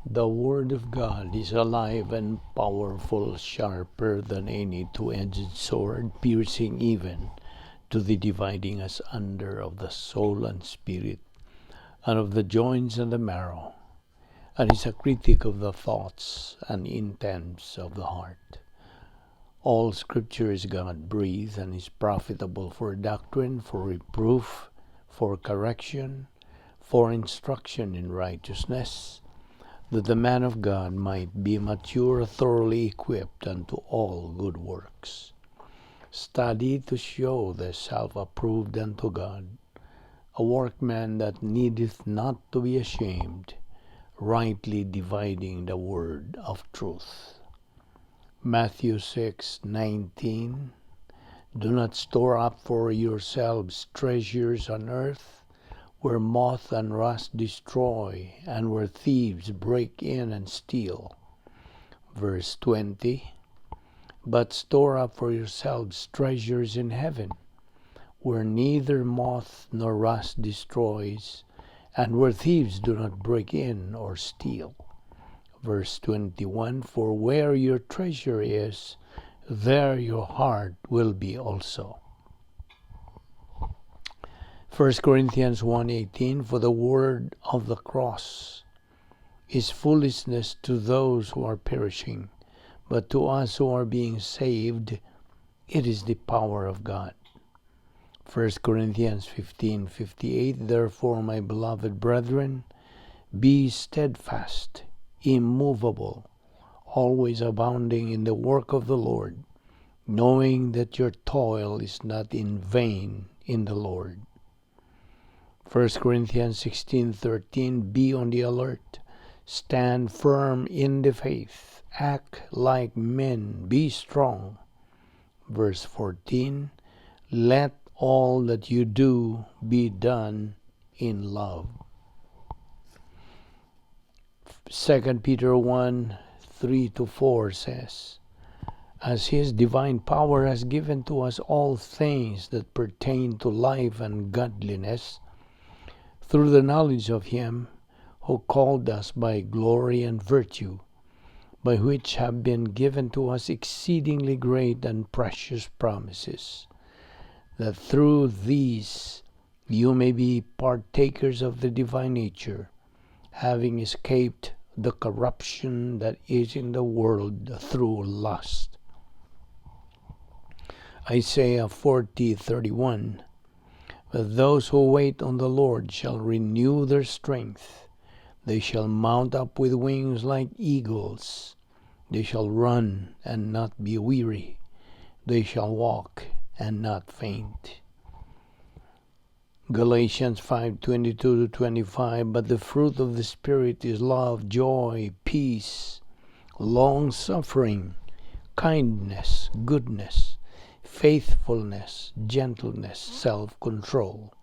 The Word of God is alive and powerful, sharper than any two-edged sword, piercing even to the dividing asunder of the soul and spirit, and of the joints and the marrow, and is a critic of the thoughts and intents of the heart. All Scripture is God breathed and is profitable for doctrine, for reproof, for correction, for instruction in righteousness, that the man of God might be mature, thoroughly equipped unto all good works. Study to show thyself approved unto God, a workman that needeth not to be ashamed, rightly dividing the word of truth. Matthew 6:19. Do not store up for yourselves treasures on earth, where moth and rust destroy, and where thieves break in and steal. Verse 20. But store up for yourselves treasures in heaven, where neither moth nor rust destroys, and where thieves do not break in or steal. Verse 21. For where your treasure is, there your heart will be also. 1 Corinthians 1:18. For the word of the cross is foolishness to those who are perishing, but to us who are being saved, it is the power of God. 1 Corinthians 15:58. Therefore, my beloved brethren, be steadfast, immovable, always abounding in the work of the Lord, knowing that your toil is not in vain in the Lord. 1 Corinthians 16:13. Be on the alert. Stand firm in the faith. Act like men. Be strong. Verse 14. Let all that you do be done in love. 2 Peter 1:3-4 says, "As his divine power has given to us all things that pertain to life and godliness, through the knowledge of him who called us by glory and virtue, by which have been given to us exceedingly great and precious promises, that through these you may be partakers of the divine nature, having escaped the corruption that is in the world through lust." Isaiah 40:31. But those who wait on the Lord shall renew their strength. They shall mount up with wings like eagles. They shall run and not be weary. They shall walk and not faint. Galatians 5:22-25. But the fruit of the Spirit is love, joy, peace, long suffering, kindness, goodness, faithfulness, gentleness, self-control.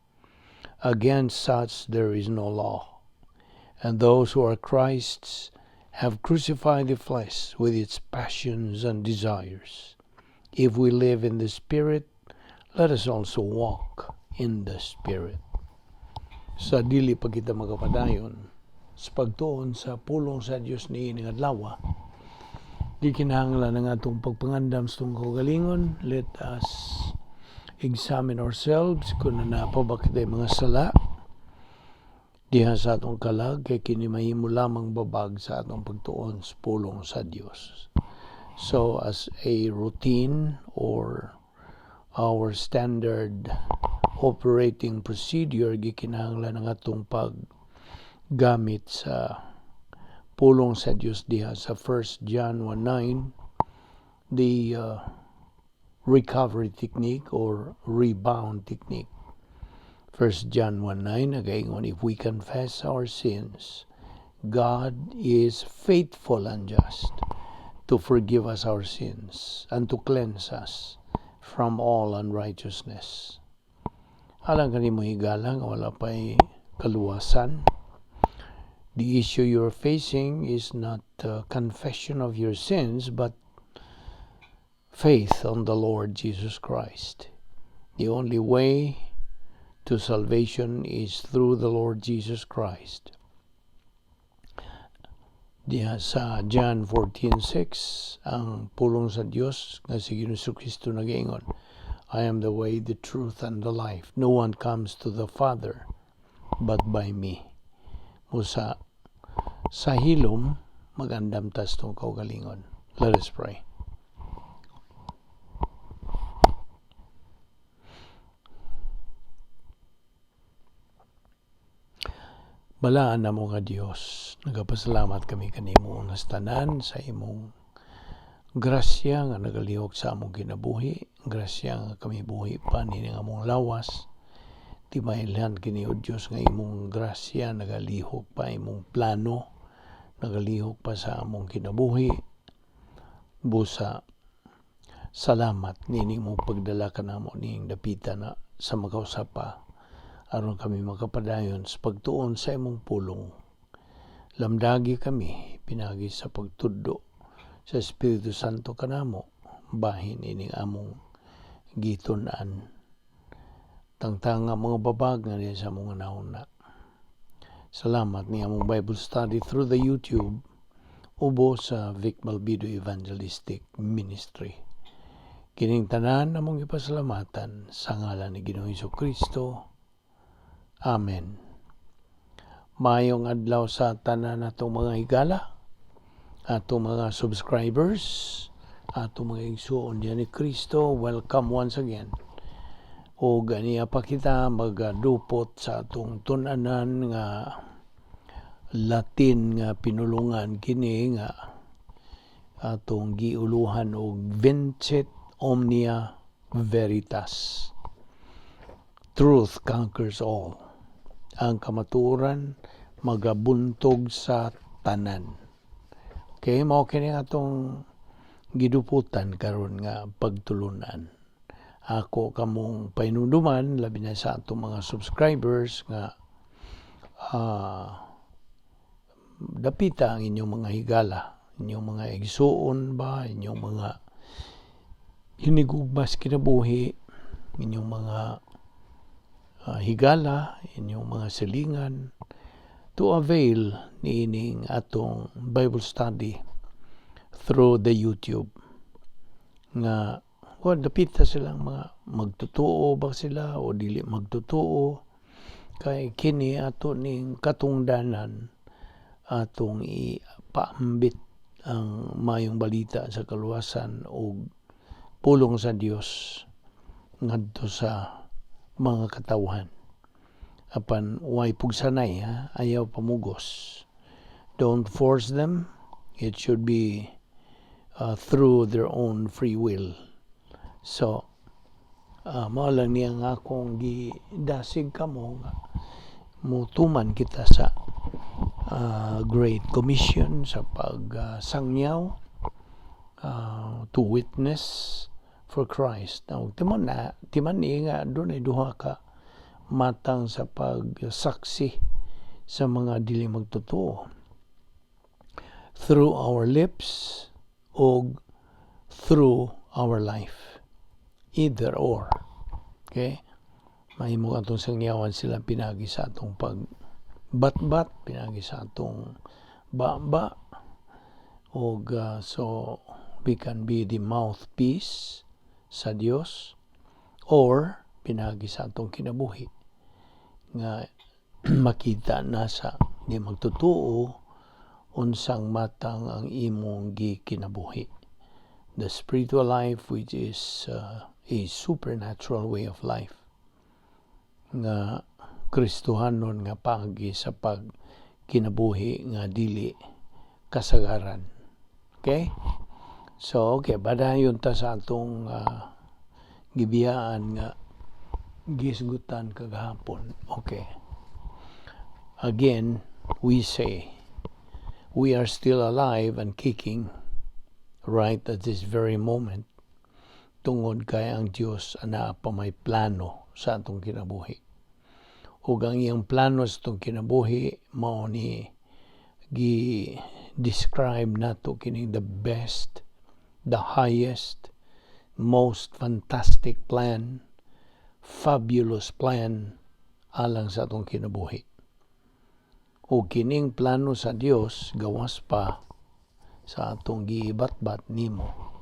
Against such there is no law. And those who are Christ's have crucified the flesh with its passions and desires. If we live in the Spirit, let us also walk in the Spirit. Sa dili pa kita magapadayon sa pagtuon sa pulong sa Dios niining adlaw, gikinahanglan ang atong pagpangandam sa atong kaugalingon. Let us examine ourselves kung naa pa ba kita'y mga sala diha sa atong kalag, kay kini mahimo lamang babag sa atong pagtuon sa pulong sa Dios. So as a routine or our standard operating procedure, gikinahanglan ang atong paggamit sa pulong sa Dios diha sa 1 John 1:9, the recovery technique or rebound technique. 1 John 1:9 nagaingon, "If we confess our sins, God is faithful and just to forgive us our sins and to cleanse us from all unrighteousness." Alang kanimo, higala, nga wala pa'y kaluwasan, the issue you're facing is not confession of your sins, but faith on the Lord Jesus Christ. The only way to salvation is through the Lord Jesus Christ. Diha sa John 14:6, ang pulong sa Dios nga si Ginoong Kristo nagaingon, "I am the way, the truth, and the life. No one comes to the Father but by me." Busa sa hilom magandam tas tong kaugalingon. Let us pray. Balaan namo nga Dios, nagapasalamat kami kanimo unas tanan sa imong grasya nga nagalihok sa among kinabuhi, grasya nga kami buhi pa nining among lawas. Timailhan kini, o Dios, nga imong grasya nagalihok pa, imong plano nagalihok pa sa among kinabuhi. Busa salamat nining imong pagdala kanamo ning dapita na sa makausap pa aron kami makapadayon sa pagtuon sa imong pulong. Lamdagi kami pinagi sa pagtudlo sa Espiritu Santo kanamo bahin ining among gitun-an. Tangtanga mga babag nga diya sa among nauna. Salamat ni among Bible study through the YouTube ubo sa Vic Balbido Evangelistic Ministry. Kining tanan among ipasalamatan sa ngalan ni Ginoong Kristo. Amen. Maayong adlaw sa tanan natong mga higala, atong mga subscribers, atong mga igsuon diyan ni Kristo, welcome once again. O ganiya pa kita magadupot sa atong tun-anan nga Latin nga pinulungan kini nga atong giuluhan og Vincit Omnia Veritas. Truth conquers all. Ang kamatuoran magabuntog sa tanan. Okay, mao kini atong giduputan karon nga pagtulunan. Ako kamong pahinumduman, labi na sa atong mga subscribers, nga dapita ang inyong mga higala, inyong mga igsuon ba, inyong mga hinigugmas kinabuhi, inyong mga higala, inyong mga silingan, to avail niining atong Bible study through the YouTube. Nga well, dapita silang mga magtutuo ba sila o dili magtutuo, kay kini ato ning katungdanan atong ipaambit ang mayong balita sa kaluwasan og pulong sa Dios ngadto sa mga katawhan. Apan way pugsanay ha, ayaw pamugos. Don't force them. It should be through their own free will. So, mao lang niya nga akong gidasig kamo nga mutuman kita sa Great Commission sa pagsangyaw, to witness for Christ. Now, timan na, timan ni nga dunay duha ka matang sa pagsaksi sa mga dili magtotoo. Through our lips o through our life. Either or. Okay? Mahimo atong sangyawan sila pinagi sa atong pag batbat, pinagi sa atong ba-ba, og so we can be the mouthpiece sa Dios or pinagi sa atong kinabuhi nga makita na sa di magtotoo unsang matang ang imong gikinabuhi. The spiritual life, which is a supernatural way of life nga Kristohanon nga paagi sa pagkinabuhi nga dili kasagaran. Okay? So, okay, padayon ta sa atong gibiyaan nga gisgutan kagahapon. Okay. Again, we say, we are still alive and kicking right at this very moment tungod kay ang Dios anaa pa may plano sa atong kinabuhi. Ug ang iyang plano sa atong kinabuhi mao ni gi-describe nato kining the best, the highest, most fantastic plan, fabulous plan alang sa atong kinabuhi. O kining plano sa Dios gawas pa Sa atong gibatbat nimo.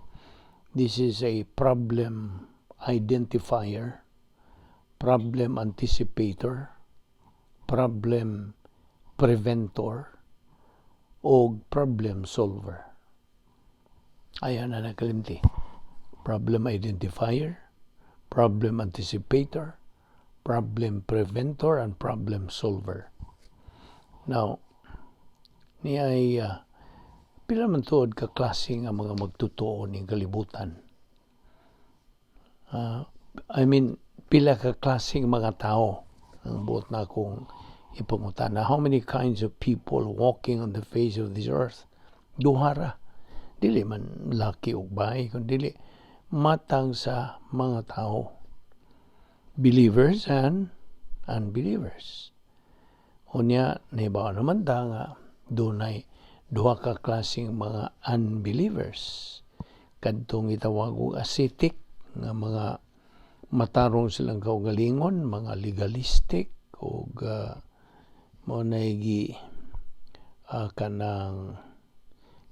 This is a problem identifier, problem anticipator, problem preventor, o problem solver. Ayan na nakalimti. Problem identifier, problem anticipator, problem preventor, and problem solver. Now, ni ay pila man tuod ka klase nga mga magtotoo ning kalibutan? I mean, pila ka klaseng mga tao ang buot na akong ipangutana. How many kinds of people walking on the face of this earth? Duha ra. Dili man laki ug babae, kun dili matang sa mga tao. Believers and unbelievers. Unya, nahibaw naman ta nga dunay duha ka klaseng mga unbelievers. Kadtong gitawag og ascetic nga mga matarong silang kaugalingon, mga legalistic ug mao nay gi kanang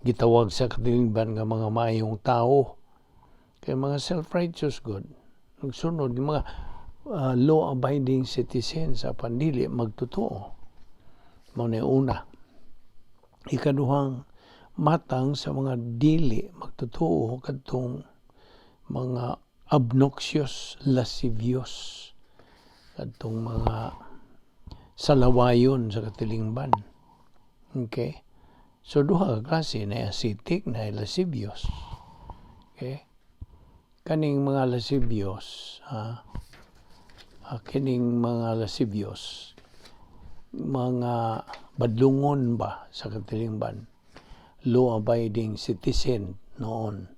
gitawag sa katilingban nga mga maayong tao kay mga self-righteous gud, nagsunod yung mga law-abiding citizens apan dili magtotoo. Mao na una. Ikaduhang matang sa mga dili magtotoo, kadtong mga obnoxious, lascivious, kadtong mga salawayon sa katilingban. Okay? So duha ka klase na, ascetic na lascivious. Okay? Kaning mga lascivious, ha? Kining mga lascivious, mga badlungon ba sa katilingban, law-abiding citizen noon.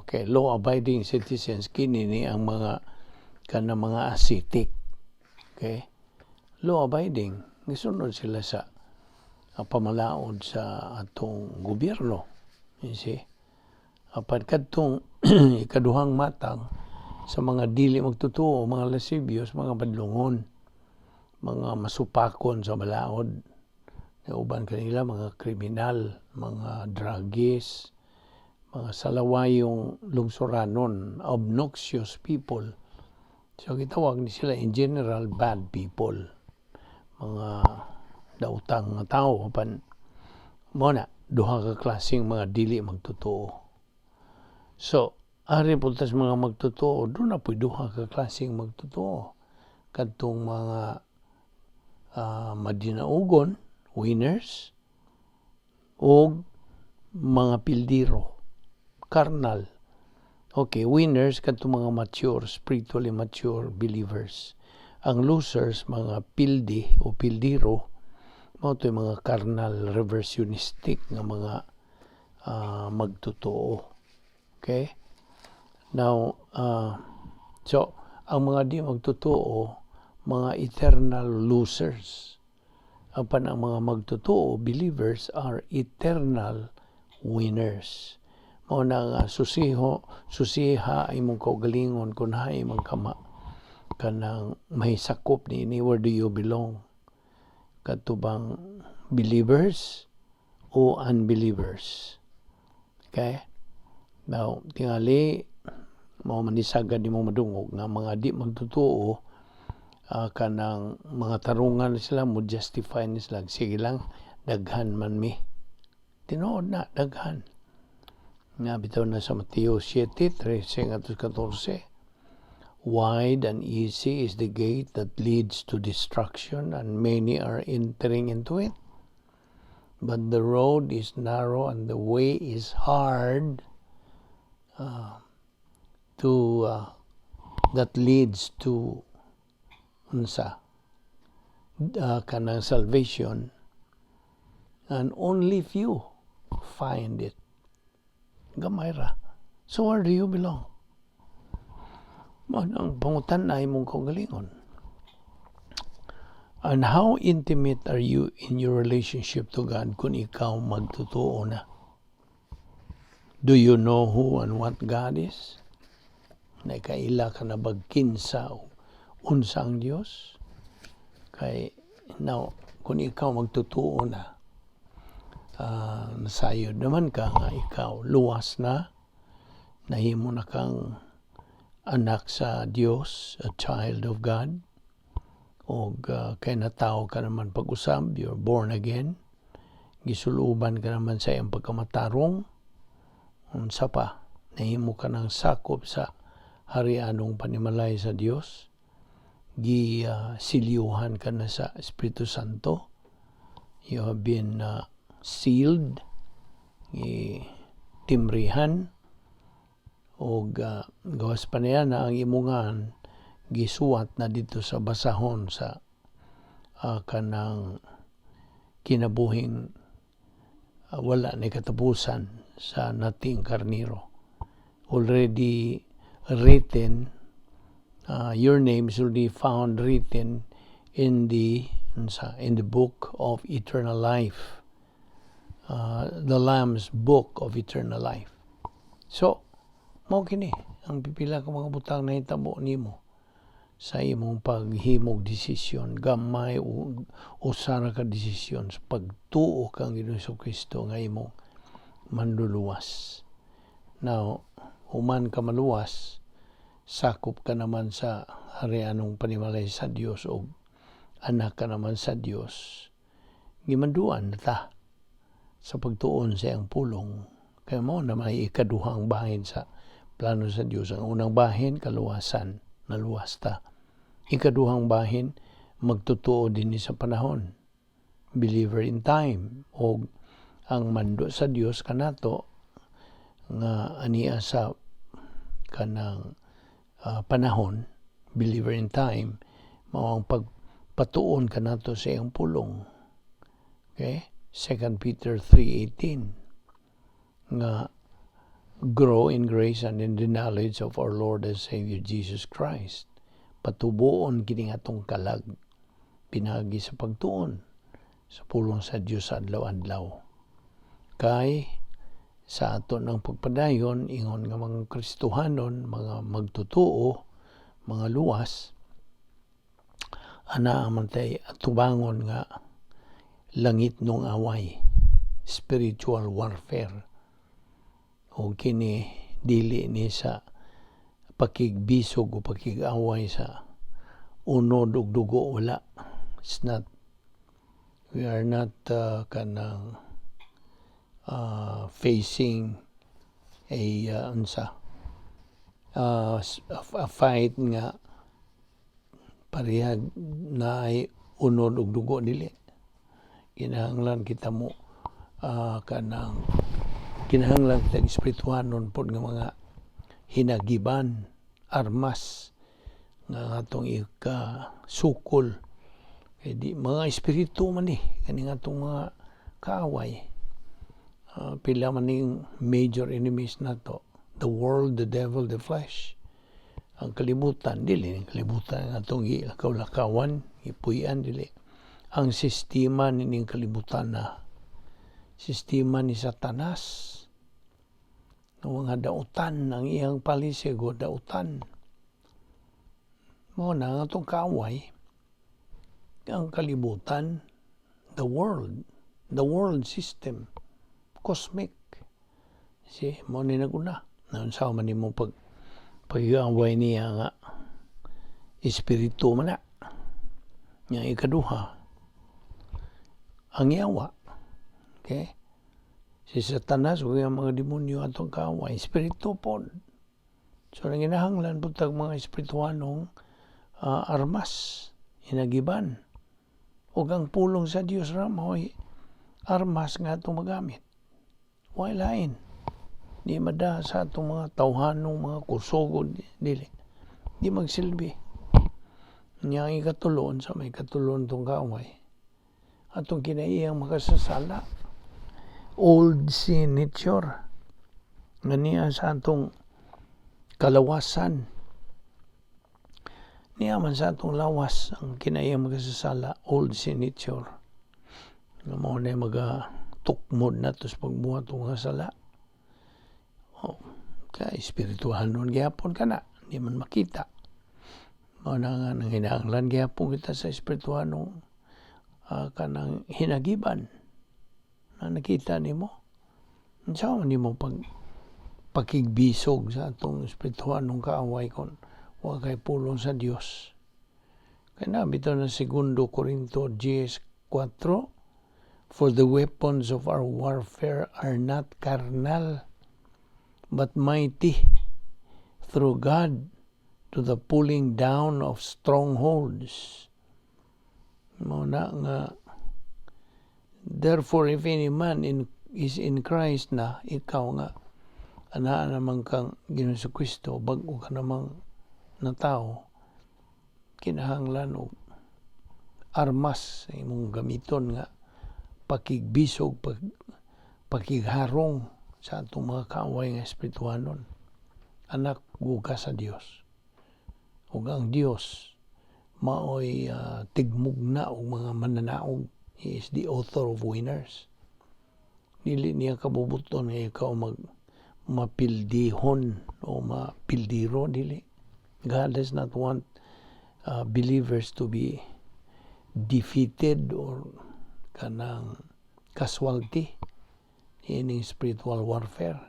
Okay, law-abiding citizens, kini ni ang mga kana mga ascetic. Okay? Law-abiding, gisunod sila sa pamalaod sa atong gobyerno. You see? Apan kadtong ikaduhang matang sa mga dili magtotoo, mga lascivious, mga badlungon, mga masupakon sa balaod. Uban kanila mga kriminal, mga druggies, mga salawayong lungsuranon, obnoxious people. So gitawag ni sila in general bad people. Mga dautang nga tao, apan mo na duha ka klaseng mga dili magtotoo. So, ari po tas mga magtotoo, duna po'y duha ka klaseng magtotoo. Kadtong mga madinaugon, winners, o mga pildiro, carnal. Okay, winners, kadtong mga mature, spiritually mature believers. Ang losers, mga pildi o pildiro, mao to'y mga carnal, reversionistic nga mga magtotoo. Okay? Now, so, ang mga di magtotoo, mga eternal losers. Apan ang mga magtotoo, believers, are eternal winners. Mao na nga susiho, susiha imong kaugalingon kung hain man ka ma kanang may sakop ni, where do you belong? Kadto bang believers o unbelievers? Okay? Now, tingali mao man ni sagad nimo madungog nga mga di magtotoo, kanang mga tarungan sila, mo justify ni sila, "Sige lang, daghan man mi." Tinuod na daghan nga bitaw na sa Mateo 7:13 ngadto 14, "Wide and easy is the gate that leads to destruction, and many are entering into it. But the road is narrow and the way is hard to that leads to unsa kanang salvation, and only few find it." Gamay ra. So where do you belong? Mao nang pangutan-a imong kaugalingon. And how intimate are you in your relationship to God kung ikaw magtotoo na? Do you know who and what God is? Nakaila ka na bag kinsa o unsa ang Dios? Kay now, kung ikaw magtotoo na, Nasayod naman ka nga ikaw luwas na, nahimo na kang anak sa Dios, a child of God, og kay natawo ka naman pag-usab, you're born again, gisuluban ka naman sa iyang pagkamatarong. Unsa pa? Nahimo ka ng sakop sa harianong panimalay sa Dios, gi silyuhan ka na sa Espiritu Santo, you have been sealed, gi timbrihan, og gawas pa niya na ang imungan gisuwat na dito sa basahon sa kanang kinabuhing wala ni katapusan sa nating karniro. Already written, your name is already found written in the book of eternal life, the Lamb's book of eternal life. So mao kini ang pipila ka mga butang na hitabo nimo sa imong paghimog desisyon, gamay o usa ra ka desisyon, sa pagtuo kang Ginoong Kristo nga imong manluluwas. Now, human ka maluwas, sakop ka naman sa harianong panimalay sa Dios o anak ka naman sa Dios. Gimanduan na ta sa pagtuon sa iyang pulong. Kaya mao na may ikaduhang bahin sa plano sa Dios. Ang unang bahin, kaluwasan. Naluwas ta. Ikaduhang bahin, magtotoo din sa panahon. Believer in time. O ang mando sa Dios kanato nga ania sa kanang panahon, believer in time, mao ang pagpatuon kanato sa iyang pulong. Okay? 2 Peter 3:18 nga "Grow in grace and in the knowledge of our Lord and Savior Jesus Christ." Patubuon kini atong kalag pinagi sa pagtuon sa pulong sa Dios adlaw-adlaw. Kay sa ato ng pagpadayon ingon nga mga Kristohanon, mga magtutuo, mga luwas, ana man tay atubangon nga langit nung away, spiritual warfare. O kini dili ni sa pakigbisog o pakig-away sa unod ug dugo, wala. It's not, we are not kanang facing a unsa a fight nga parehag na ay unod ug dugo, dili. Kinahanglan kita mo kanang kinahanglan kita espirituhanon pod nga mga hinagiban, armas nga atong ikasukol, kay di mga espiritu man ni kaning atong mga kaaway. Pila man ning major enemies nato: the world, the devil, the flesh. Ang kalibutan, dili ning kalibutan nga atong gilakaw-lakawan, gipuy-an, dili. Ang sistema nining kalibutan na sistema ni Satanas nga mga dautan, ang iyang policy go dautan. Mao na ang atong kaaway, ang kalibutan, the world, the world system, cosmic. Si mao ni naguna. Naunsa man nimo pag pag-away niya nga espiritu man na. Nga ikaduha, ang yawa. Okay? Si Satanas ug ang mga demonyo atong kaaway, espiritu pod. So nanginahanglan pud tag mga espirituhanong armas, hinagiban. Ug ang pulong sa Dios ra mao'y armas nga atong magamit. Way lain. Di mada sa atong mga tawhanong mga kusog, dili. Di magsilbi. Nya ang ikatulon sa may katulon tong kaaway. Atong kinaiyang makasasala. Old sin nature. Nga niya sa atong kalawasan. Niya man sa atong lawas ang kinaiyang makasasala, old sin nature. Nga mao na maga tukmod nato sa pagbuhat og mga sala. Oh, kay espirituhanon gihapon kana, di man makita. Mao na nga nanginahanglan gihapon kita sa espirituhanong kanang hinagiban na nakita nimo. Unsa man nimo pag pakigbisog sa atong espirituhanong kaaway kon wa kay pulong sa Dios? Kay naa bitaw na Segundo Corinto 10:4, "For the weapons of our warfare are not carnal, but mighty through God to the pulling down of strongholds." Mao na nga, therefore, if any man is in Christ na, ikaw nga anaa naman kang Ginoong Kristo, bag-o ka namang na tao, kinahanglan og armas sa imong gamiton nga pakigbisog, pakigharong sa atong mga kaaway nga espirituhanon. Anak ka sa Dios. Ug ang Dios maoy tigmugna og mga mananaog. He is the author of winners. Dili niya kabubuton nga ikaw mag mapildihon o mapildiro, dili. God does not want believers to be defeated or kanang casualty in spiritual warfare.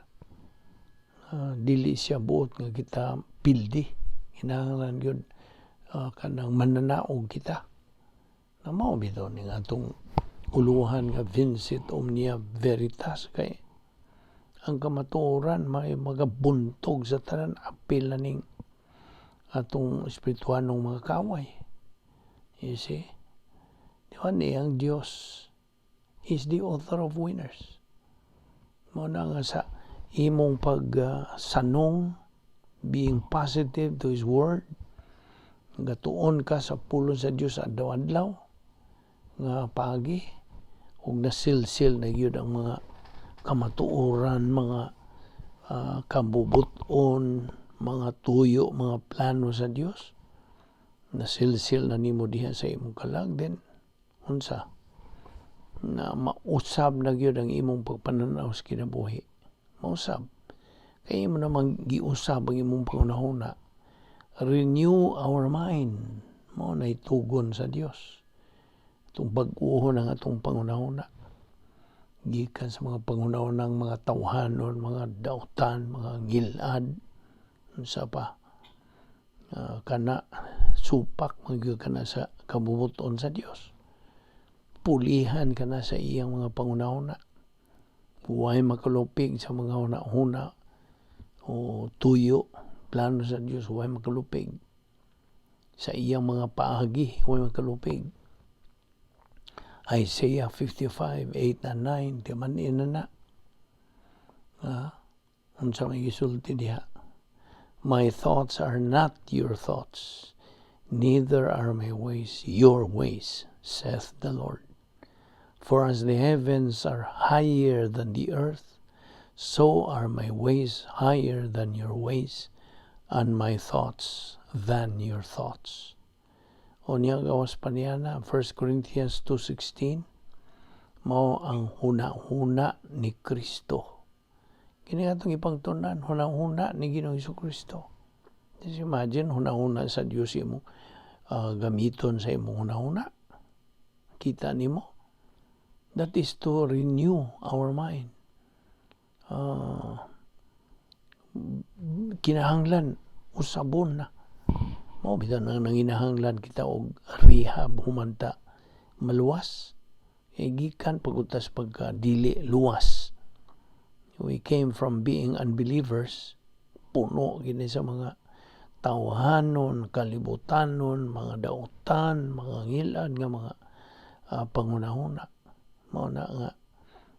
Dili siya buot nga kita pildi. Kinahanglan gyud kanang mananaog kita. Na mao bitaw ning atong uluhan nga "Vincit omnia veritas," kay ang kamatuoran may magabuntog sa tanan, apil na ning atong espirituhanong mga kaaway. You see? Di ba ni ang Dios is the author of winners. Mao na nga sa imong pag sanong, being positive to His Word, gatuon ka sa pulong sa Dios adlaw-adlaw nga paagi, ug nasilsil na gyud ang mga kamatuoran, mga kabubuton, mga tuyo, mga plano sa Dios. Nasilsil na nimo diha sa imong kalag, then unsa na mausab na gyud ang imong pagpananaw sa kinabuhi. Mausab. Kay imo namang giusab ang imong panghunahuna. Renew our mind. Mao na tugon sa Dios. Itong bag-uhon ang atong panghunahuna. Gikan sa mga panghunahunang mga tawhanon, mga dautan, mga ngilad, unsa pa. Kana supak man gyud kana sa kabubuton sa Dios. Pulihan ka na sa iyang mga panghunahuna. Huwag makalupig sa mga huna-huna o tuyo, plano sa Dios, huwag makalupig. Sa iyang mga paagi, huwag makalupig. Isaiah 55, 8 and 9, timan na na. Unsa may gisulti diha? "My thoughts are not your thoughts, neither are my ways your ways, saith the Lord. For as the heavens are higher than the earth, so are my ways higher than your ways, and my thoughts than your thoughts." O niya gawas pa niya na 1 Corinthians 2:16, mao ang huna-huna ni Kristo. Kini atong ipangtunan, huna-huna ni Ginoong Kristo. Just imagine, huna-huna sa Dios imo gamiton sa imong huna-huna. Kita nimo? That is to renew our mind. Kinahanglan usabon na. Mao bitaw nang nanginahanglan kita og rehab human ta maluwas. E gikan pagutas pagka dili luwas. We came from being unbelievers, puno gini sa mga tawhanon, kalibutanon, mga dautan, mga ngilad nga mga panghunahuna. Mao na nga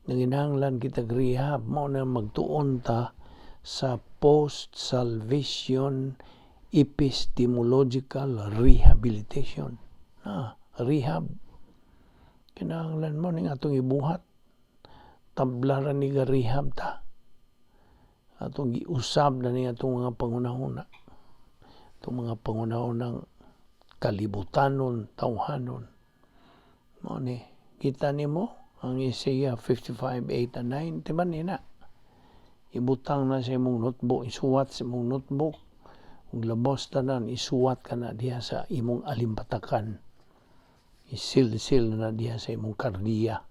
nanginahanglan kita rehab, mao na magtuon ta sa post-salvation epistemological rehabilitation. Ah, rehab. Kinahanglan mo ning atong ibuhat. Tabla ra ni ga rehab ta. Atong giusab na ni atong mga panghunahuna. Atong mga panghunahunang kalibutanon, tawhanon. Mao ni, kita nimo ang Isaiah 55, 8 and 9, timan ni na. Ibutang na sa imong notebook, isuwat sa imong notebook, ug labos tanan isuwat ka na diha sa imong alimpatakan. Isilsil na diha sa imong kardiya.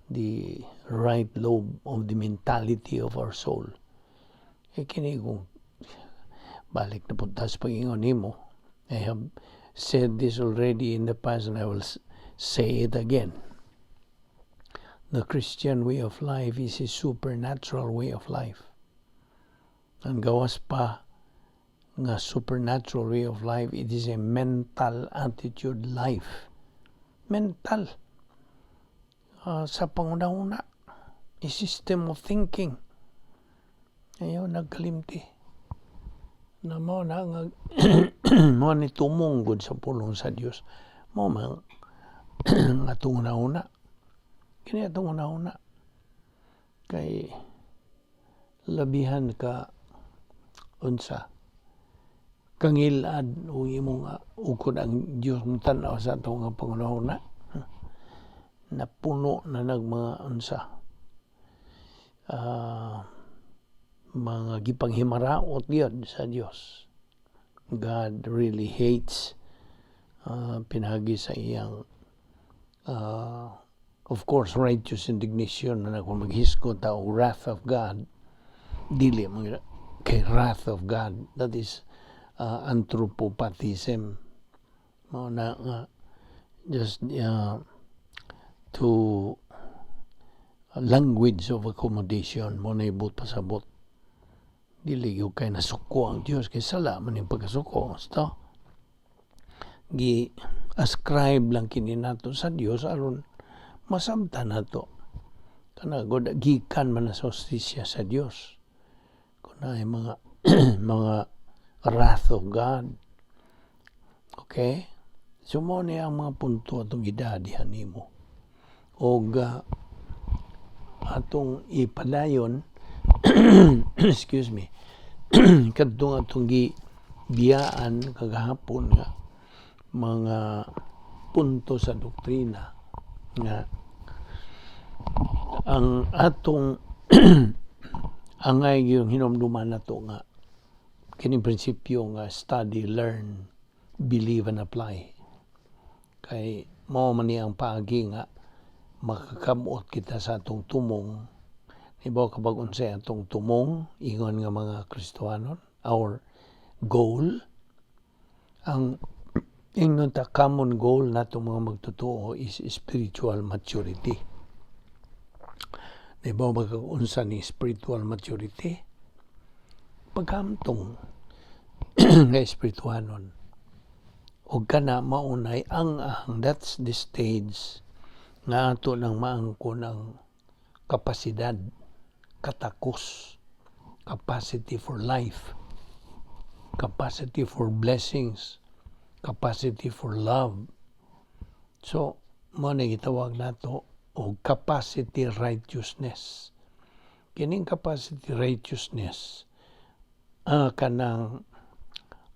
The right lobe of the mentality of our soul. E kini kung balik na punta sa pag-ingon nimo, I have said this already in the past and I will say it again. The Christian way of life is a supernatural way of life. Ang gawas pa nga supernatural way of life, it is a mental attitude life. Mental. Sa panguna-una, a system of thinking. Ayaw nagkalimti. Na mo na nga mo ni tumong gud sa pulong sa Dios. Mo man nga atong una-una. Kini atong una-una. Kay labihan ka unsa kangilad o imong ukod ang Dios mong tan-aw sa atong nga panguna-una napuno na nag mga unsa mga gipanghimaraot gyud sa Dios. God really hates pinagi sa iyang of course, righteous indignation na kung maghisgot ta og wrath of God, dili man kay wrath of God, that is anthropopathism. Mao na nga just to language of accommodation mo na ibot pasabot. Dili gyud kay nasuko ang Dios kay sala man yung pagkasuko. Basta gi ascribe lang kini nato sa Dios aron masabtan nato kana god gikan man na sa hustisya sa Dios kun naay mga wrath of God. Okay, so mo ni ang mga punto atong gidadihan nimo og atong ipadayon, excuse me, kadtong atong gibiyaan kagahapon nga mga punto sa doktrina nga ang atong angay yung hinumduman nato nga kining prinsipyo nga study, learn, believe and apply. Kay mao man ni ang paagi nga makakamot kita sa atong tumong. Ibaw ka bag unsay atong tumong ingon nga mga Kristohanon, our goal? Ang ingon ta common goal nato mga magtotoo is spiritual maturity. Ibaw ba unsa ni spiritual maturity? Paghamtong nga espirituhanon ug kana maunay ang that's the stage nga ato nang maangkon ang kapasidad, katakos, capacity for life, capacity for blessings, capacity for love. So mo na gitawag nato og capacity righteousness. Kining capacity righteousness, kanang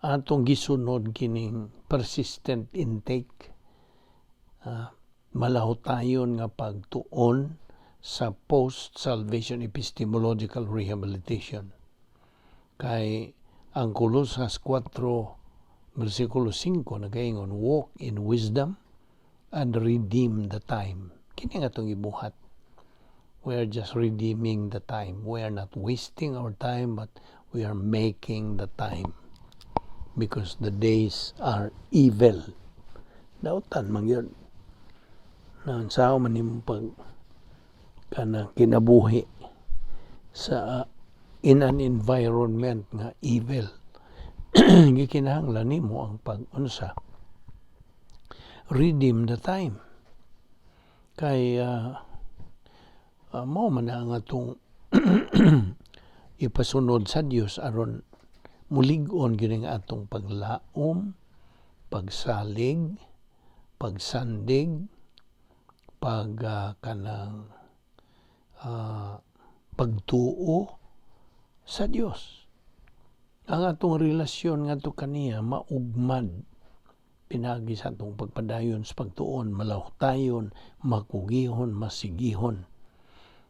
atong gisunod kining persistent intake, malahutayon nga pagtuon sa post-salvation epistemological rehabilitation. Kay ang Colosas 4 versikulo 5 nagaingon, "Walk in wisdom and redeem the time." Kini nga atong ibuhat. We are just redeeming the time. We are not wasting our time, but we are making the time because the days are evil. Dautan man yun na unsaon man nimong pag kanang kinabuhi sa in an environment nga evil. Gikinahanglan nimo ang pag-unsa, redeem the time, kay mao man na ang atong ipasunod sa Dios aron mulig-on gyud ang atong paglaom, pagsalig, pagsandig, pag kanang pagtuo sa Dios. Ang atong relasyon ngadto kaniya maugmad pinagi sa atong pagpadayon sa pagtuon, malahutayon, makugihon, masigihon.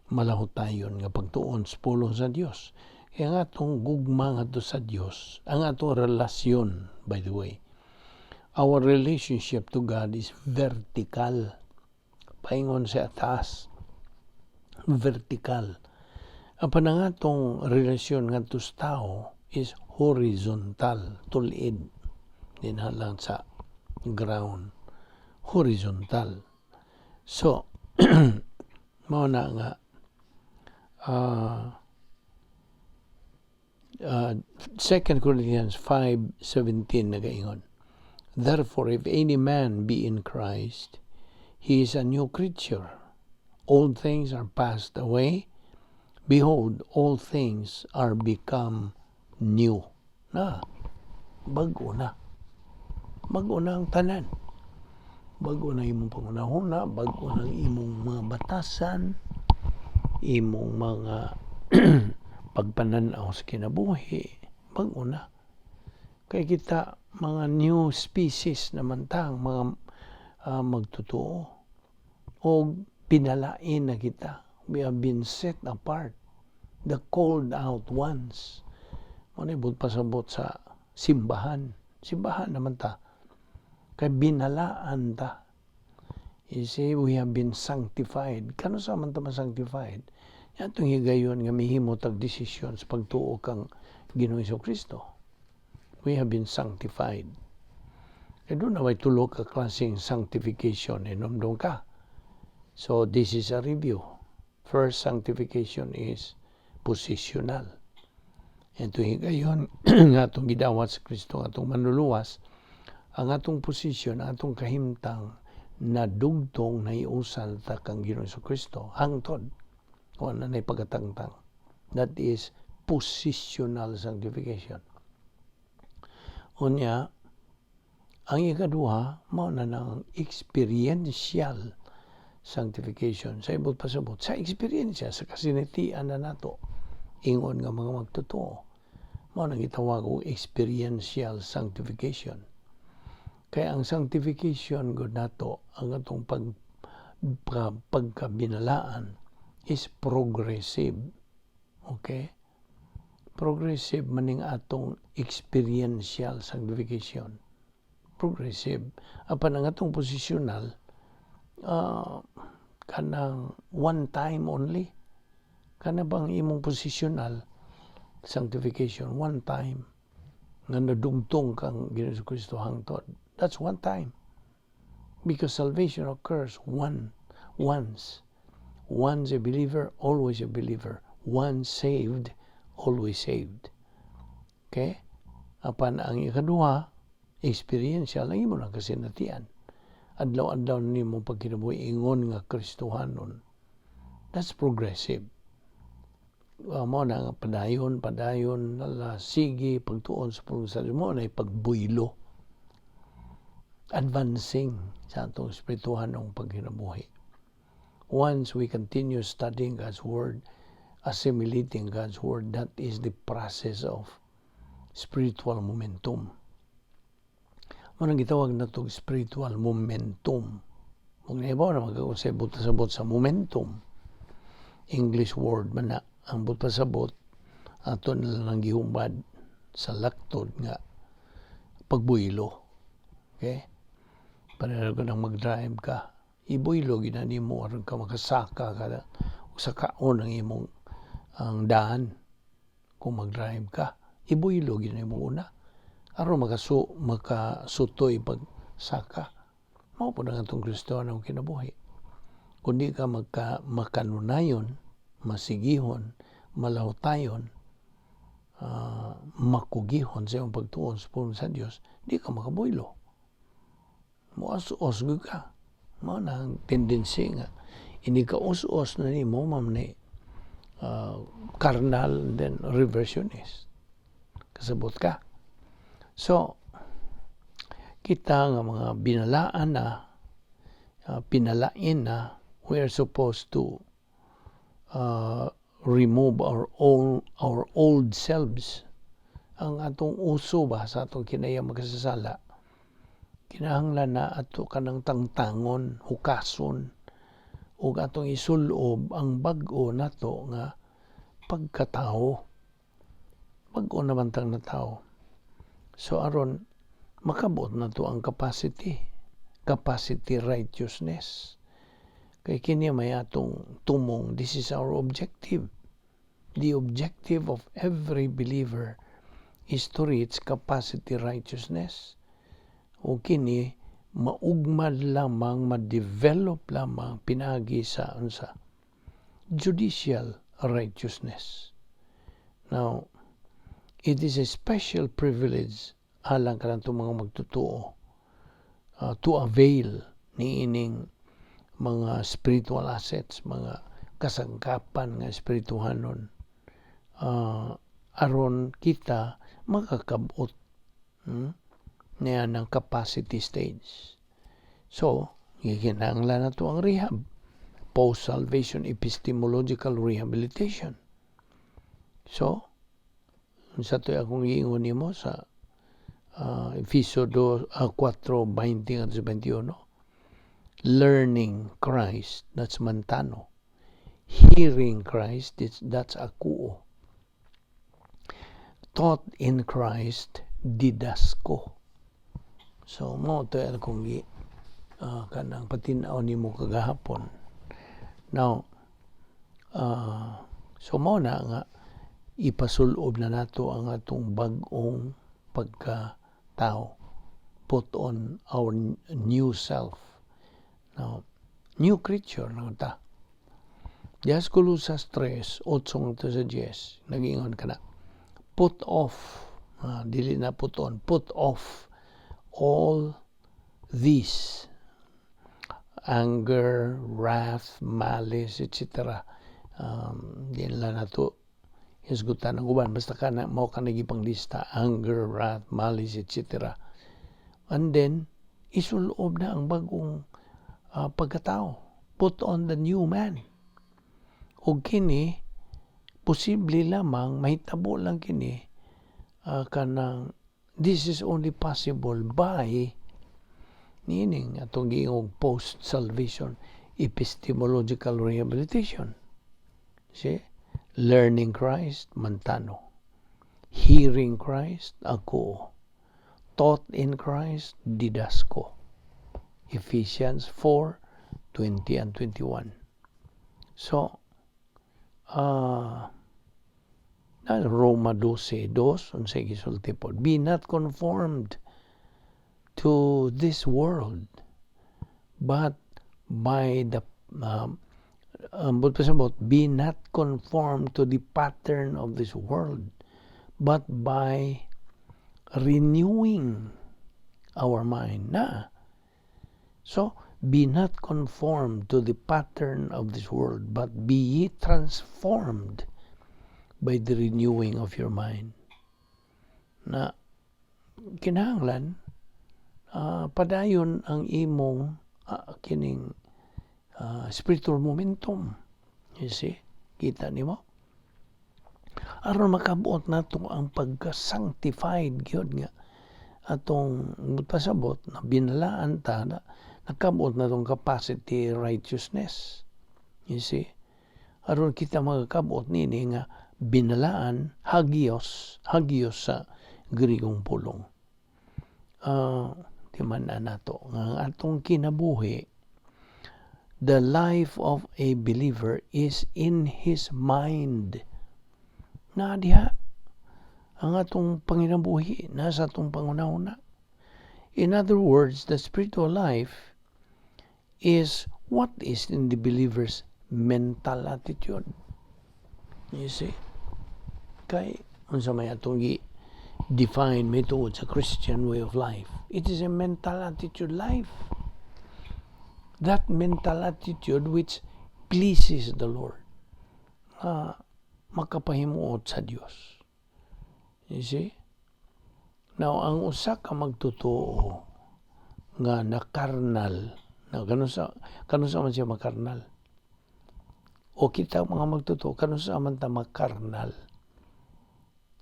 Malahutayon nga pagtuon sa pulong sa Dios. Kaya ang atong gugma ngadto sa Dios, ang atong relasyon, by the way, our relationship to God is vertical. Paingon sa taas. Vertical. Apan ang atong relasyon ngadto sa tao is horizontal, tul-id. Dinha lang sa ground. Horizontal. So, mao na nga 2 Corinthians 5:17 nagaingon, "Therefore, if any man be in Christ, he is a new creature. Old things are passed away. Behold, all things are become new." Na, bago na. Bago na ang tanan. Bago na imong panghunahuna, bago na ang imong mga batasan, imong mga pagpananaw sa kinabuhi, bago na. Kay kita, mga new species naman tang mga magtotoo. O pinalain na kita. We have been set apart. The called out ones. Mao na pasabot sa simbahan. Simbahan naman ta. Kay binalaan ta. You see, we have been sanctified. Kanus-a man ta ma-sanctified? Atong higayon nga mihimo tag desisyon sa pagtuo kang Ginoong Kristo. We have been sanctified. Kay duna may tulo ka klaseng sanctification? Inomdom ka. So this is a review. First sanctification is positional. Ito higayon nga atong gidawat sa Kristo, atong manluluwas, ang atong posisyon, ang atong kahimtang nadugtong, nahiusan ta kang Ginoong Kristo hangtod wala na pagkatangtang. That is positional sanctification. Unya, ang ikaduha, mao na nang experiential sanctification. Sa ibot pasabot, sa eksperyensya, sa kasinatian na nato, ingon nga mga magtotoo. Mao nang gitawag og experiential sanctification. Kaya ang sanctification gud nato, ang atong pagkabinalaan is progressive. Okay? Progressive maning atong experiential sanctification. Progressive. Apan ang atong positional, kanang one time only. Kana bang imong positional sanctification, one time nga nadugtong kang Ginoong Kristo hangtod. That's one time. Because salvation occurs once. Once a believer, always a believer. Once saved, always saved. Okay? Apan ang ikaduha, experiential, ang imo lang kasinatian. Adlaw-adlaw nimo pagkinabuhi ingon nga Kristohanon. That's progressive. Mao na nga padayon, padayon, nala, sige, pagtuon sa pulong sa Diyos, mao na pagbuylo. Advancing sa atong espirituhanong pagkinabuhi. Once we continue studying God's Word, assimilating God's Word, that is the process of spiritual momentum. Mao nang gitawag nato spiritual momentum. Kung naibaw na magkakonsay pasabot sa momentum. English word man na ang buot pasabot, ato na lang gihumad sa laktod nga pagbuylo. Okay? Pareho ka nang mag-drive ka. Ibuylo gina nimo aron ka makasaka ka ug sa kaon ang imong ang daan. Kung mag-drive ka, ibuylo gina nimo una aron makasutoy pag saka. Mao po ang atong Kristohanong kinabuhi. Kung di ka makanunayon, masigihon, malahutayon, makugihon sa iyong pagtuon sa pulong sa Dios, di ka makabuylo. Muas-os gyud ka. Mao na ang tendency nga ini ka us-os na nimo, mao ni carnal and then reversionist. Kasabot ka? So, kita nga mga binalaan na, pinalain na, we are supposed to remove our old selves. Ang atong uso ba sa atong kinaya makasasala, kinahanglan na ato kanang tangtangon, hukason, ug atong isulob ang bag-o nato nga pagkatao. Bag-o naman tang natao. So aron makabot na to ang capacity, capacity righteousness. Kay kini may atong tumong, this is our objective. The objective of every believer is to reach capacity righteousness. O kini maugmad lamang, ma-develop lamang pinagi sa unsa? Judicial righteousness. Now, it is a special privilege alang kanatong mga magtotoo to avail niining mga spiritual assets, mga kasangkapan nga espirituhanon aron kita makakabot niya ng capacity stage. So, gikinahanglan nato ang rehab, post-salvation epistemological rehabilitation. So, sa to'y akong giingon nimo sa Efeso 2, 4, 20 at 21, learning Christ, that's mantano. Hearing Christ, that's akouo. Taught in Christ, didasko. So, mao to akong gi kanang patin-aw nimo kagahapon. Now, so mao na nga ipasulob na nato ang atong bag-ong pagka-tao. Put on our new self. Now, new creature na ta. Diha sa Colosas 3, 8 ngadto sa 10, nagingon ka na, put off, dili na put on, put off all these anger, wrath, malice, etc. Di na nato hisgutan ang uban. Basta ka na, mao ka nagipang lista, anger, wrath, malice, etc. And then, isulob na ang bagong pagkatao. Put on the new man. O kini, posible lamang, mahitabo lang kini, kanang, this is only possible by niining atong giingong post-salvation epistemological rehabilitation. See? Learning Christ, mantano. Hearing Christ, akouo. Taught in Christ, didasko. Ephesians 4, 20 and 21. So, Roma 12, 2, unsay gisulti po, "Be not conformed to this world, but by the pasabot, be not conformed to the pattern of this world, but by renewing our mind" na. So, "Be not conformed to the pattern of this world, but be ye transformed by the renewing of your mind." Na kinahanglan padayon ang imong kining spiritual momentum. You see? Kita nimo? Aron makabuot nato ang pagka-sanctified gyud nga atong pasabot na binalaan ta na nakabot na tong capacity righteousness. You see? Aron kita makakabot nini nga binalaan, hagios, hagios sa Grigong pulong. Di man na nato nga ang atong kinabuhi, the life of a believer is in his mind. Na diha ang atong panginabuhi nasa atong panghunahuna. In other words, the spiritual life is what is in the believer's mental attitude. You see? Kay unsa may atong gi define may tungod sa Christian way of life? It is a mental attitude life. That mental attitude which pleases the Lord. Makapahimuot sa Dios. You see? Now, ang usa ka magtotoo nga nakarnal, na kanus-a man siya makarnal? O kita mga magtotoo, kanus-a man ta makarnal?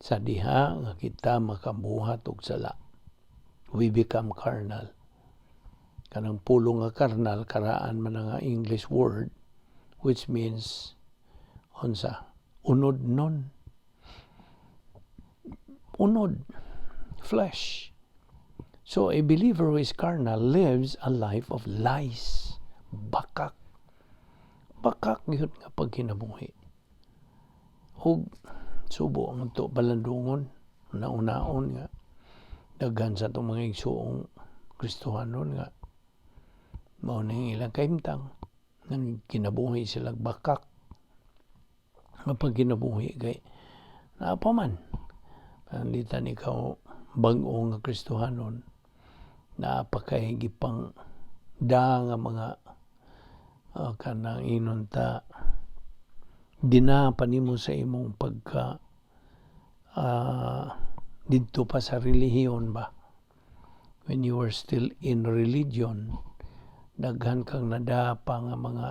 Sa diha nga kita makabuhat og sala. We become carnal. Kanang pulong nga karnal, karaan man nga English word, which means, unsa? Unod nun. Unod. Flesh. So a believer who is carnal lives a life of lies. Bakak. Bakak gyud nga pagkinabuhi. Ug subo ang ato palandungon, una-unaon nga daghan sa atong mga igsuong Kristohanon nga mao ning ilang kahimtang, nang kinabuhi sila bakak nga pagkinabuhi, kay naa pa man pananglitan ikaw bag-o nga Kristohanon, naa pa kay gipang da nga mga kanang inon ta dina pa nimo sa imong pagka didto pa sa relihiyon ba. When you were still in religion, daghan kang nadapa nga mga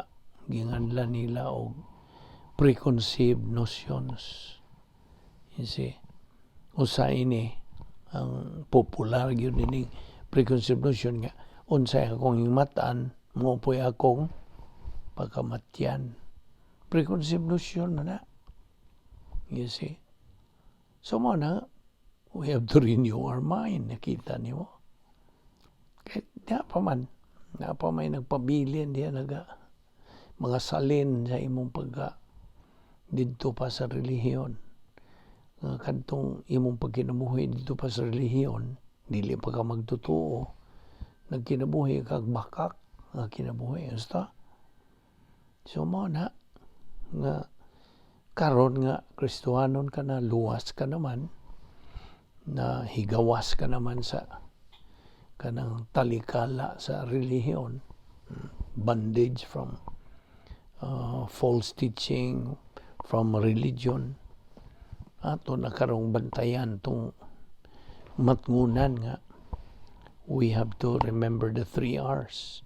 ginganlan nila og preconceived notions, you see. Usa ini ang popular gyud ining preconceived notion nga unsay akong himatan, mao po'y akong pagkamatyan. Preconceived notion na na, you see. So mao na, we have to renew our mind. Nakita nimo, kahit di pa man na pa may nagpabilin diya, naga mga salin sa imong pagka didto pa sa relihiyon, nga kadtong imong pagkinabuhi didto pa sa relihiyon, dili pa ka magtotoo, nagkinabuhi kag bakak nga kinabuhi. Basta so mao na nga karon nga Kristohanon ka na, luwas ka naman, na higawas ka naman sa kanang talikala sa relihiyon, bondage from false teaching, from religion, ato na karong bantayan tong matngunan nga we have to remember the three R's.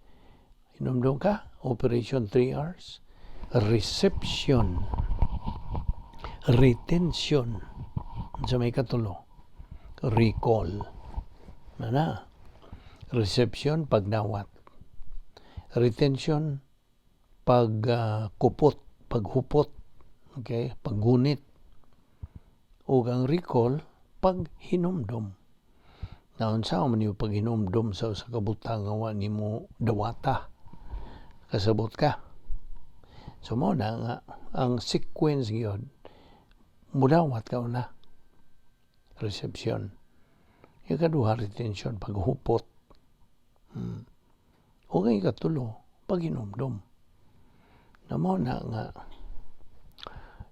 Hinumdum ka? Operation 3 R's. Reception, retention, sa may katulo, recall. Na na. Reception, pagnawat. Retention, pagkupot, paghupot, okay, paggunit. Ug ang recall, paghinumdom. Naunsa man yung paghinumdom sa usa ka butang nga wa nimo dawata? Kasabot ka? So mao na nga ang sequence gyud, mudawat ka una, reception. Ikaduha, retention, paghupot. Ug ang ikatulo, paghinumdom. Na mao na nga.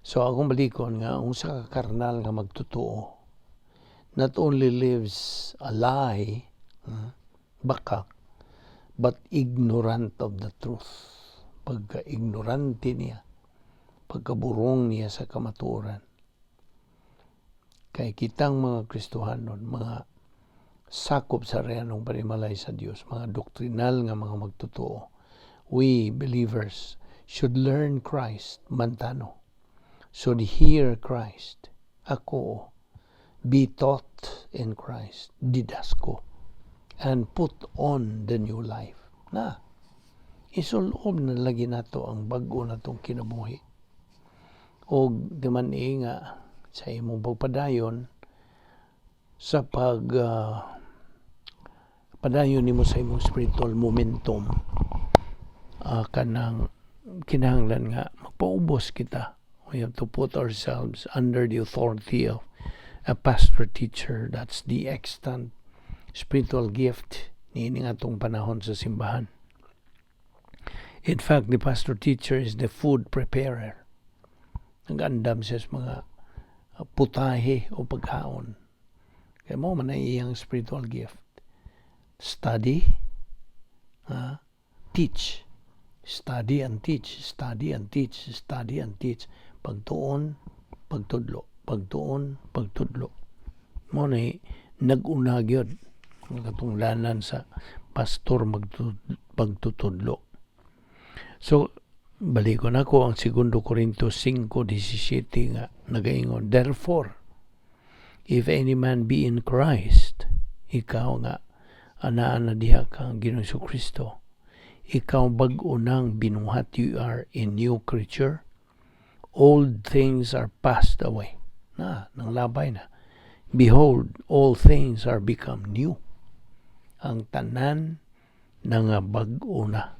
So akong balikon nga ang usa ka karnal nga magtotoo not only lives a lie, bakak, but ignorant of the truth. Pagka-ignorante niya, pagkaburong niya sa kamatuoran. Kay kitang mga Kristohanon, mga sakop sa rehanong panimalay sa Dios, mga doktrinal nga mga magtotoo, we believers should learn Christ mantano, should hear Christ, ako, be taught in Christ, didasko, and put on the new life. Na, isulob na lagi nato ang bag-o natong kinabuhi. O di man nga sa imong pagpadayon sa pag padayon nimo sa imong spiritual momentum, kanang kinahanglan nga magpaubos kita. We have to put ourselves under the authority of a pastor teacher. That's the extant spiritual gift niini atong panahon sa simbahan. In fact, the pastor teacher is the food preparer. Nag-andam siya sa mga putahe o pagkaon. Kaya mao man ay iyang spiritual gift. Study, teach. Study and teach, study and teach, study and teach. Pagtuon, pagtudlo, pagtuon, pagtudlo. Mao na nag-una gyud ang katunglanan sa pastor pagtutudlo. So, balikon ako ang 2 Corinto 5:17 nga nagaingon, "Therefore, if any man be in Christ," ikaw nga anaa na diha kang Ginoong Kristo, ikaw bag-o nang binuhat, you are a new creature. Old things are passed away. Na, nang labay na. Behold, all things are become new. Ang tanan nga bag-o na.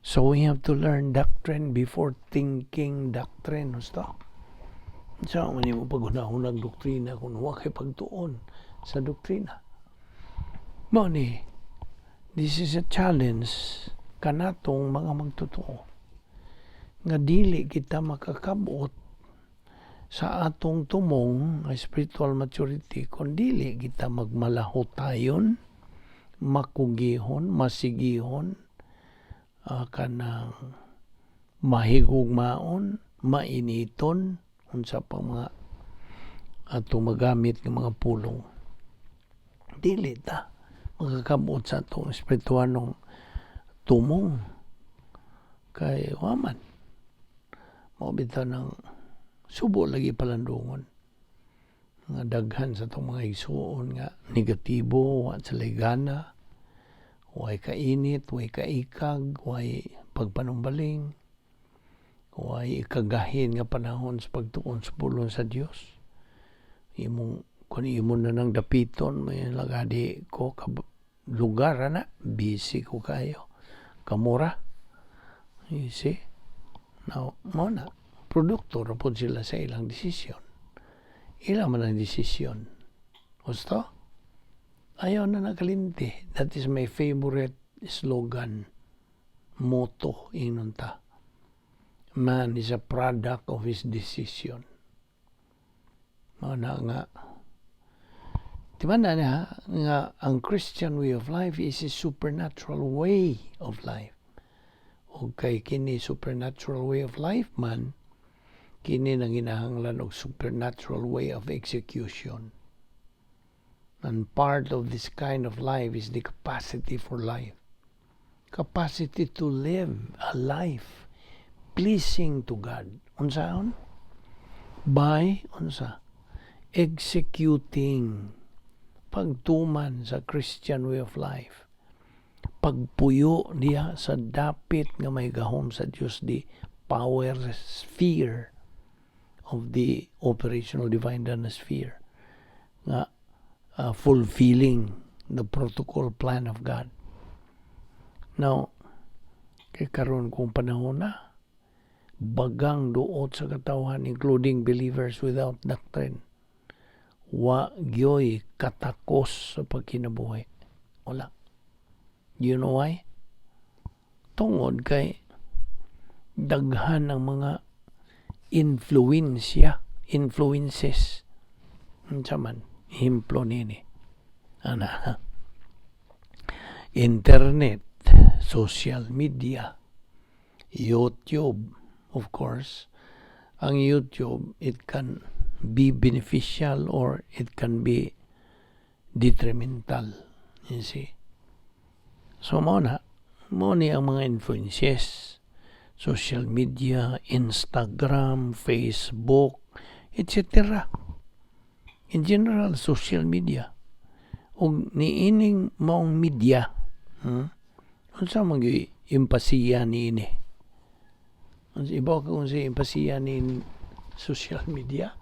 So we have to learn doctrine before thinking doctrine. Gusto? Sa man mo paghunahunag doktrina kung wa kay pagtuon sa doktrina? Mao ni, this is a challenge kanatong mga magtotoo nga dili kita makakabot sa atong tumong spiritual maturity kung dili kita magmalahotayon, makugihon, masigihon, kanang mahigugmaon, mainiton, unsa pa mga atong magamit ng mga pulong. Dili ta makakabot sa atong espirituanong tumong kay waman mao bitaw ng subo lagi palandungon nga daghan sa atong mga igsuon nga negatibo, wa sila gana, way kainit, way kaikag, way pagpanumbaling, way ikagahin nga panahon sa pagtuon sa pulong sa Dios. Imong kung imo na nang dapiton, may lagadi ko ka lugar ana, busy ko kayo, kamura. You see? Now, mao na, produkto ra pod sila sa ilang desisyon. Ila man ang desisyon. Gusto? Ayaw na nakalinti. That is my favorite slogan. Motto, ingnon ta. Man is a product of his decision. Mao na nga, di ba na niya, nga ang Christian way of life is a supernatural way of life. O kay kini supernatural way of life man, kini nang ginahanglan og supernatural way of execution. And part of this kind of life is the capacity for life. Capacity to live a life pleasing to God. Unsaon? By unsa? Executing, pagtuman sa Christian way of life. Pagpuyo niya sa dapit nga may gahom sa Dios, the power sphere of the operational divine dana sphere nga fulfilling the protocol plan of God. Now, kay karon kung panahon na, bagang duot sa katawhan, including believers without doctrine, wa gyoy katakos sa pagkinabuhi. Wala. You know why? Tungod kay daghan ang mga influensya, influences. Unsa man, ehemplo nini. Ana. Internet, social media, YouTube, of course. Ang YouTube, it can be beneficial or it can be detrimental. You see? So, mao ni ang mga influences. Social media, Instagram, Facebook, etc. In general, social media. Ug niining maong media, Unsa man gyud impasiya niini? Unsa ibaw ka kung sa impasiya ni social media?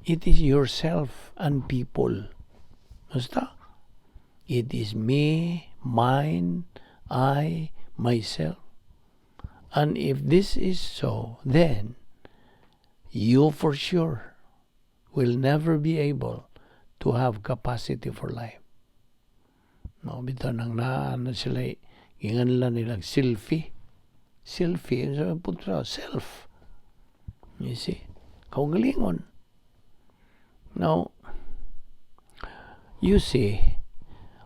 It is yourself and people. Basta? It is me, mine, I, myself. And if this is so, then you for sure will never be able to have capacity for life. No, bitaw nang naa na sila, inganlan nilang selfie. Selfie, sa putra, self. You see? Kaugalingon. Now, you see,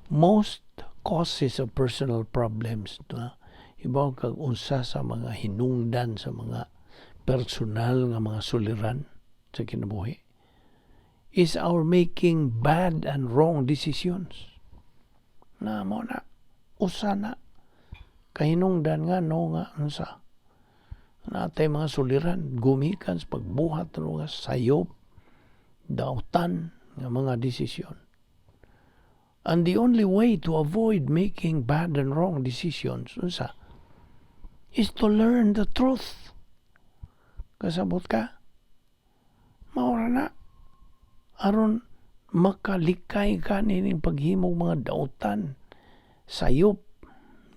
most causes of personal problems, no? Ibaw kag unsa sa mga hinungdan sa mga personal nga mga suliran sa kinabuhi is our making bad and wrong decisions. Na mao na usa na kahinungdan nga no nga unsa natay mga suliran gumikan sa pagbuhat ng mga sayop, dautan nga mga desisyon. And the only way to avoid making bad and wrong decisions, unsa, is to learn the truth. Kasabot ka? Mao ra na. Aron makalikay ka nining paghimog mga dautan, sayop,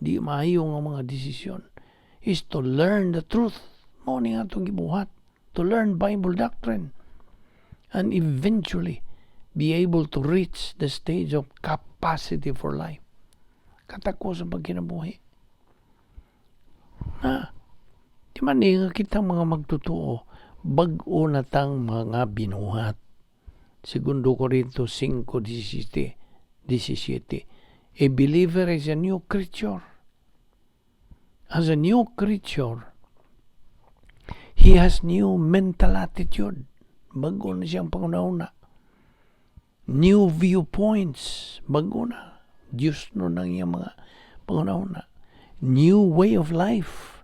Di maayo nga mga desisyon is to learn the truth. Mao ni atong gibuhat, to learn Bible doctrine and eventually be able to reach the stage of capacity for life. Katakos sa pagkinabuhi. Na, di man ni nga kita mga magtotoo, bag-o na tang mga binuhat. Segundo Corinto 5:17, 17. A believer is a new creature. As a new creature, he has new mental attitude. Bago na siyang panghunahuna. New viewpoints. Bago na. Diyos no nang iyang mga panghunahuna. New way of life.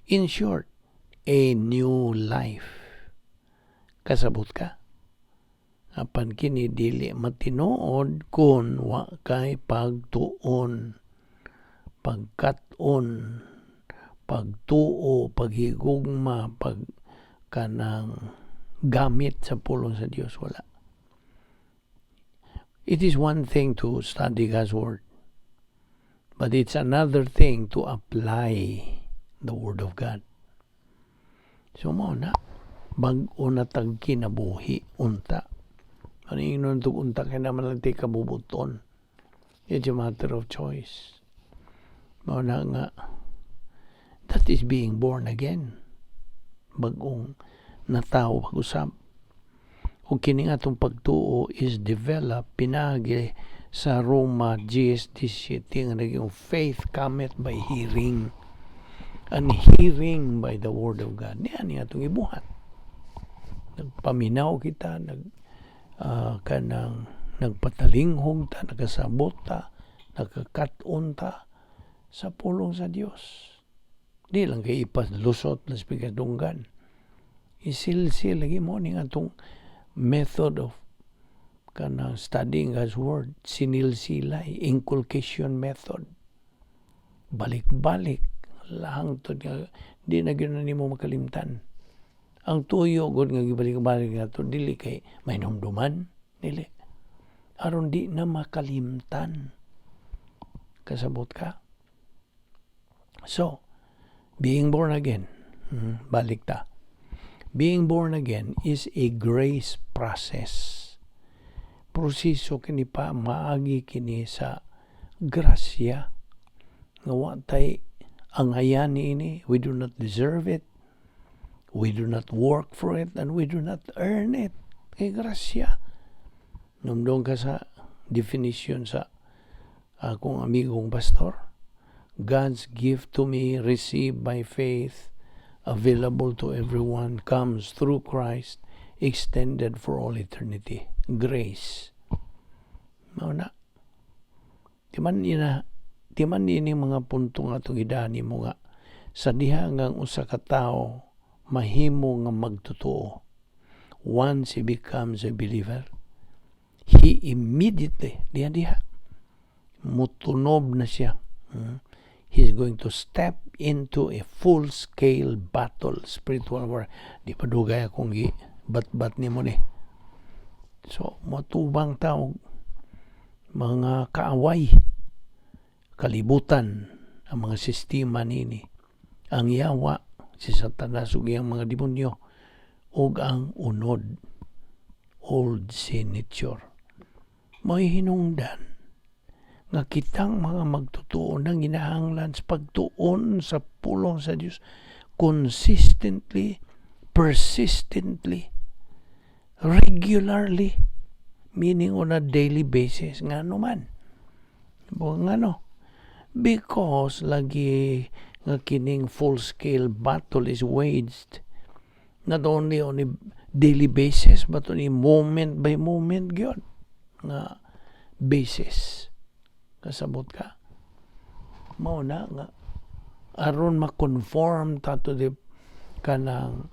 In short, a new life. Kasabot ka? Apan kini dili matinuod kung wa kay pagtuon, pagkat-on, pagtuo, paghigugma, pag kanang gamit sa pulong sa Dios, wala. It is one thing to study God's Word, but it's another thing to apply the Word of God. So mao na, bag-o na tag kinabuhi unta. Ano ingnon tug unta kay naman lang ti kabubuton. It's a matter of choice. Mao na nga, that is being born again. Bag-ong natawo pag-usab. Ug kini nga atong pagtuo is developed pinagi sa Roma 10:17 nga naging faith cometh by hearing and hearing by the word of God. Niya ni atong ibuhat. Nagpaminaw kita, nag kanang nagpatalinghog ta, nakasabot ta, nakakat-on ta sa pulong sa Dios. Di lang kay ipalusot na sa dunggan. Isilsil lagi mo ni atong method of kanang studying God's Word, sinilsilay, inculcation method. Balik-balik, hangtod nga di na gyud na nimo makalimtan. Ang tuyo gud nga gibalik-balik nato dili kay mahinumduman, dili. Aron di na makalimtan. Kasabot ka? So, being born again, balik ta. Being born again is a grace process. Proseso kini pa maagi kini sa grasya nga wa tay angayan niini. We do not deserve it. We do not work for it and we do not earn it. Kay grasya. Numdong ka sa definition sa akong amigong pastor. God's gift to me, received by faith, available to everyone, comes through Christ, extended for all eternity. Grace. Mao na. Di man ini mga punto nga atong gidani mo nga sa diha nga ang usa ka tawo mahimo nga magtotoo. Once he becomes a believer, he immediately, diha diha, mutunob na siya. He's going to step into a full-scale battle, spiritual war. Di pa dugay akong gi bat-bat nimo ni. So, motubang ta og mga kaaway, kalibutan, ang mga sistema nini, ang yawa, si Satanas ug iyang mga demonyo, ug ang unod, old sin nature. May hinungdan nga kitang mga magtotoo nang ginahanglan sa pagtuon sa pulong sa Dios consistently, persistently, regularly, meaning on a daily basis. Ngano man? Ngano? Because lagi nga kining full-scale battle is waged not only on a daily basis but on a moment by moment gyud nga basis. Kasabot ka? Mao na nga aron ma-conform ta to the kanang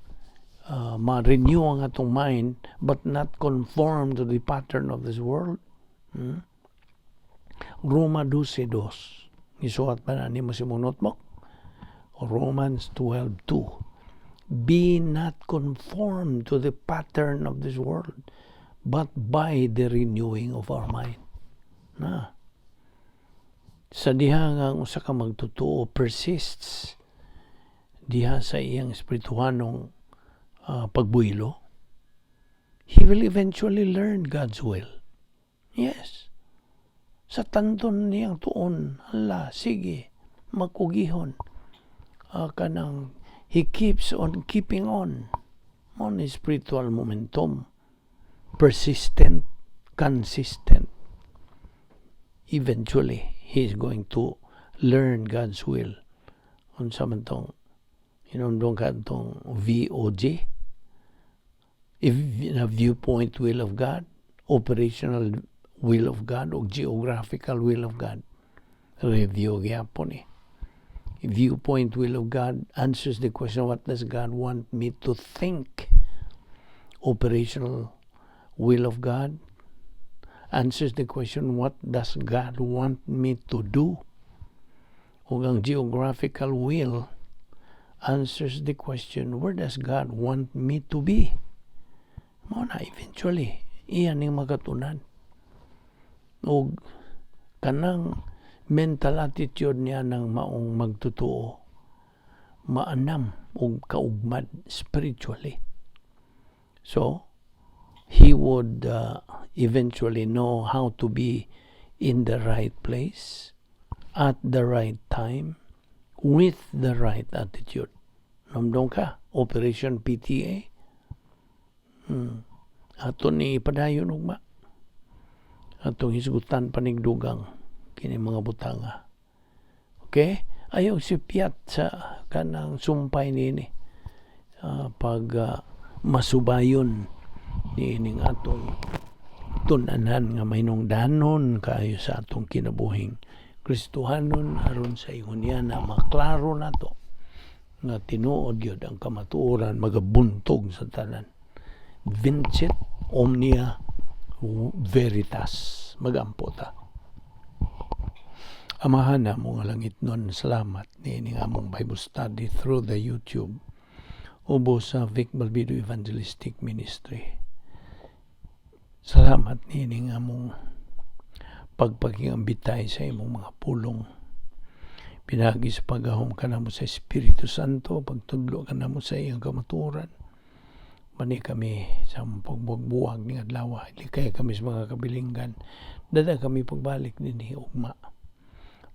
ma-renew ang atong mind but not conform to the pattern of this world. Roma 12:2. Gisuwat ba na nimo sa imong notebook? Romans 12:2. Be not conformed to the pattern of this world, but by the renewing of our mind. Na. Sa diha nga ang usa ka magtotoo persists diha sa iyang espirituhanong pagbuhilo, he will eventually learn God's will. Yes. Sa tanton niyang tuon, hala, sige, magkugihon. Kanang he keeps on keeping on his spiritual momentum. Persistent, consistent. Eventually, he is going to learn God's will. Unsa man tong hinumdum ka tong VOG? If na viewpoint will of God, operational will of God, o geographical will of God. Review gyapon eh. Viewpoint will of God answers the question, "What does God want me to think?" Operational will of God answers the question, "What does God want me to do?" Ug ang geographical will answers the question, "Where does God want me to be?" Mao na, eventually, iyan ning makatunan. Ug kanang mental attitude niya ng maong magtotoo, maanam ug kaugmad spiritually. So, he would eventually know how to be in the right place at the right time with the right attitude. Namdong ka, Operation PTA. Ato ni ipadayon ugma. Atong hisgutan panigdugang kini mga butanga. Okay? Ayaw sipyat sa kanang sumpay nini. Pag masubayon niining atong tun-anan nga mahinungdanon kaayo sa atong kinabuhing Kristohanon aron sa ingon niya na maklaro nato nga tinuod gyud ang kamatuoran magabuntog sa tanan. Vincit omnia veritas. Magampo ta. Amahan namo nga langitnon, salamat niining among Bible study through the YouTube ubos sa Vic Balbido Evangelistic Ministry. Salamat niining among pagpakigambitay sa imong mga pulong. Pinaagi sa paggahom kanamo sa Espiritu Santo, pagtudlo kanamo sa iyang kamatuoran. Mani kami sa among pagbuwag ning adlaw, likay kami sa mga kabilinggan. Dada kami pagbalik dinhi ugma.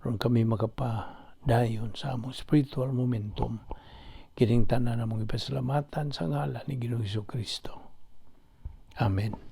Aron kami makapadayon sa among spiritual momentum. Kining tanan among ipasalamatan sa ngalan ni Ginoong Kristo. Amen.